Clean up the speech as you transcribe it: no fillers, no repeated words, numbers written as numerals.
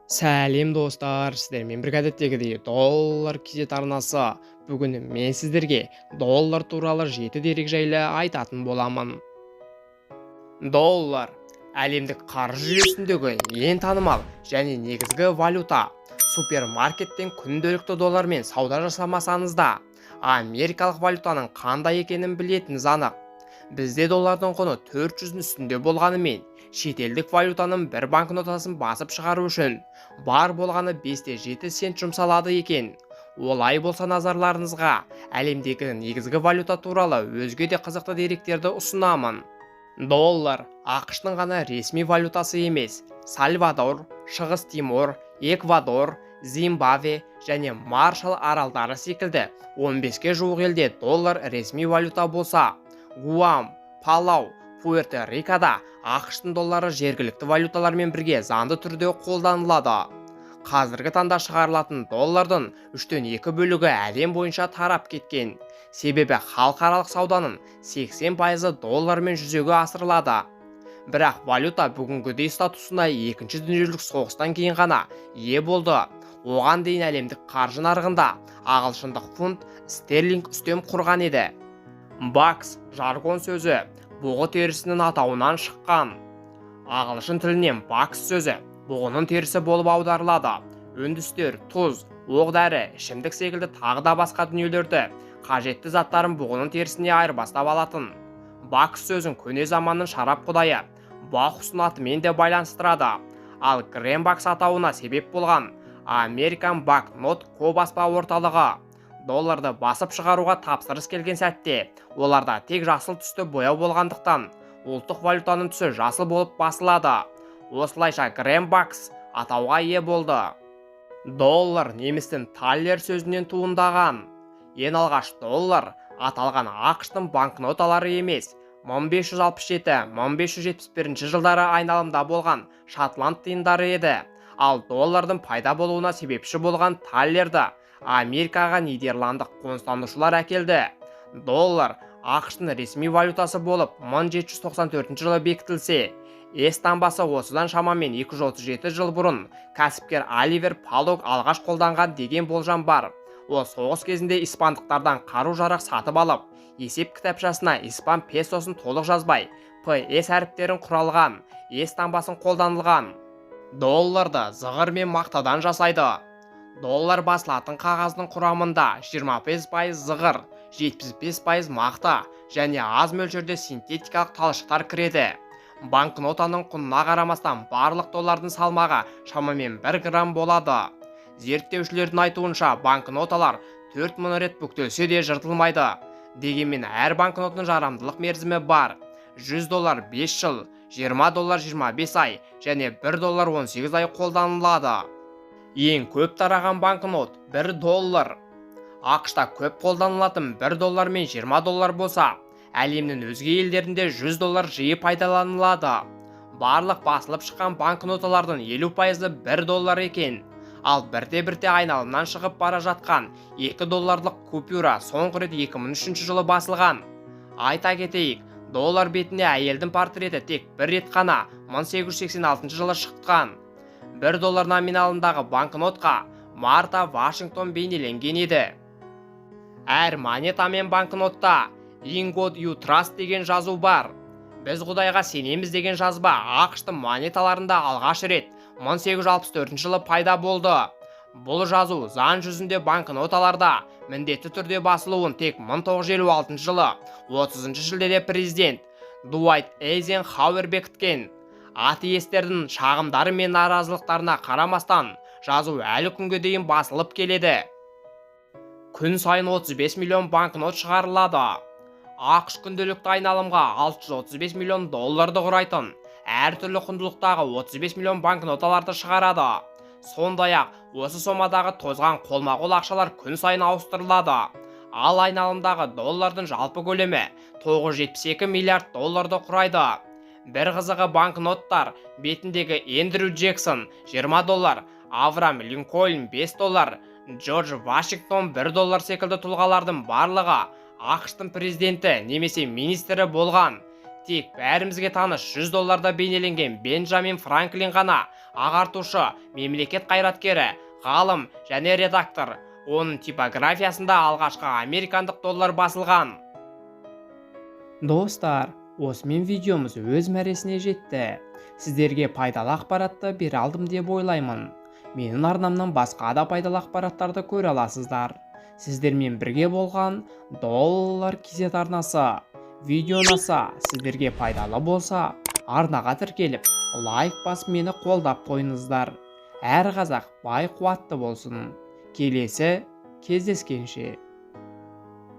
Сәлем, достар! Сіздермен бірге әдеттегідей Доллар KZ арнасы. Бүгін мен сіздерге доллар туралы жеті дерек жайлы айтатын боламын. Доллар – әлемдік қаржы жүйесіндегі ең танымал және негізгі валюта. Супермаркеттен күнделікті доллармен сауда жасамасаңыз да, америкалық валютаның қандай екенін білетініңіз анық. Бізде доллардың құны 400-дің үстінде болғанымен, шетелдік валютаның бір банкнотасын басып шығару үшін бар болғаны 5,7 цент жұмсалады екен. Олай болса, назарларыңызға әлемдегі негізгі валюта туралы өзге де қызықты деректерді ұсынамын. Доллар АҚШ-тың ғана ресми валютасы емес. Сальвадор, Шығыс Тимор, Эквадор, Зимбабве және Маршалл аралдары секілді 15-ке жуық елде доллар ресми валюта болса, Гуам, Палау, Пуэрто-Рикода АҚШ-тың доллары жергілікті валюталармен бірге заңды түрде қолданылады. Қазіргі таңда шығарылатын доллардың үштен екі бөлігі әлем бойынша тарап кеткен. Себебі халықаралық сауданың 80%-ы доллармен жүзеге асырылады. Бірақ валюта бүгінгідей статусына Екінші дүниежүзілік соғыстан кейін ғана ие болды. Оған дейін әлемдік қаржы нарығында ағылшындық фунт стерлинг үстем құрған еді. Бакс – жаргон сөзі, бұғы терісінің атауынан шыққан. Ағылшын тілінен бакс сөзі бұғының терісі болып аударылады. Үндістер тұз, оқ дәрі, ішімдік секілді тағы да басқа дүниелерді, қажетті заттарын бұғының терісіне айырбастап алатын. Бакс сөзін көне заманның шарап құдайы Бахустың атымен де байланыстырады. Ал Грэнбакс атауына себеп болған American Bank Note Co баспа орталығы. Долларды басып шығаруға тапсырыс келген сәтте оларда тек жасыл түсті бояу болғандықтан, ұлттық валютаның түсі жасыл болып басылады. Осылайша Грэнбакс атауға ие болды. Доллар немістің таллер сөзінен туындаған. Ең алғаш доллар аталған АҚШ-тың банкноталары емес, 1567-1571 жылдары айналымда болған шотланд тиындары еді. Ал доллардың пайда болуына себепші болған таллерді Америкаға нидерландық қоныстанушылар әкелді. Доллар АҚШ-тың ресми валютасы болып 1794 жылы бекітілсе, С таңбасы осыдан шамамен 237 жыл бұрын кәсіпкер Оливер Поллок алғаш қолданған деген болжам бар. Ол соғыс кезінде испандықтардан қару-жарақ сатып алып, есеп кітапшасына испан песосын толық жазбай, PS әріптерін құралған С таңбасын қолданылған. Долларды зығыр мен мақтадан жасайды. Доллар басылатын қағаздың құрамында 25% зығыр, 75% мақта және аз мөлшерде синтетикалық талшықтар кіреді. Банкнотаның құнына қарамастан, барлық доллардың салмағы шамамен 1 грамм болады. Зерттеушілердің айтуынша, банкноталар 4000 рет бүктелсе де жыртылмайды. Дегенмен әр банкнотының жарамдылық мерзімі бар: 100 доллар 5 жыл, 20 доллар 25 ай және 1 доллар 18 ай қолданылады. Ең көп тараған банкнот – 1 доллар. АҚШ-та көп қолданылатын 1 доллар мен 20 доллар болса, әлемнің өзге елдерінде 100 доллар жиі пайдаланылады. Барлық басылып шыққан банкноталардың 50%-ы 1 доллар екен. Ал бірте-бірте айналымнан шығып бара жатқан 2 долларлық купюра соңғы рет 2003 жылы басылған. Айта кетейік, доллар бетіне әйелдің портреті тек бір рет қана, 1886 жылы шыққан. 1 доллар номиналындағы банкнотқа Марта Вашингтон бейнеленген еді. Әр монета мен банкнотта «In God We Trust» деген жазу бар. «Біз Құдайға сенеміз» деген жазба АҚШ-тың монеталарында алғаш рет 1864 жылы пайда болды. Бұл жазу заң жүзінде банкноталарда міндетті түрде басылуын тек 1956 жылы 30 шілдеде президент Дуайт Эйзенхауэр бекіткен. Атеистердің шағымдары мен наразылықтарына қарамастан, жазу әлі күнге дейін басылып келеді. Күн сайын 35 миллион банкнот шығарылады. АҚШ күнделікті айналымға 635 миллион долларды құрайтын әртүрлі құндылықтағы 35 миллион банкноталарды шығарады. Сондай-ақ осы сомадағы тозған қолма-қол ақшалар күн сайын ауыстырылады. Ал айналымдағы доллардың жалпы көлемі 972 миллиард долларды құрайды. Бір қызығы, банкноттар бетіндегі Эндрю Джексон 20 доллар, Авраам Линкольн 5 доллар, Джордж Вашингтон 1 доллар секілді тұлғалардың барлығы АҚШ-тың президенті немесе министрі болған. Тек бәрімізге таныс 100 долларда бейнеленген Бенджамин Франклин ғана ағартушы, мемлекет қайраткері, ғалым және редактор. Оның типографиясында алғашқы американдық доллар басылған. Достар, осымен видеомыз өз мәресіне жетті. Сіздерге пайдалы ақпаратты бере алдым деп ойлаймын. Менің арнамнан басқа да пайдалы ақпараттарды көре аласыздар. Сіздермен бірге болған Доллар KZ арнасы. Видео ұнаса, сіздерге пайдалы болса, арнаға тіркеліп, лайк басып, мені қолдап қойыңыздар. Әр қазақ бай, қуатты болсын. Келесі кездескенше!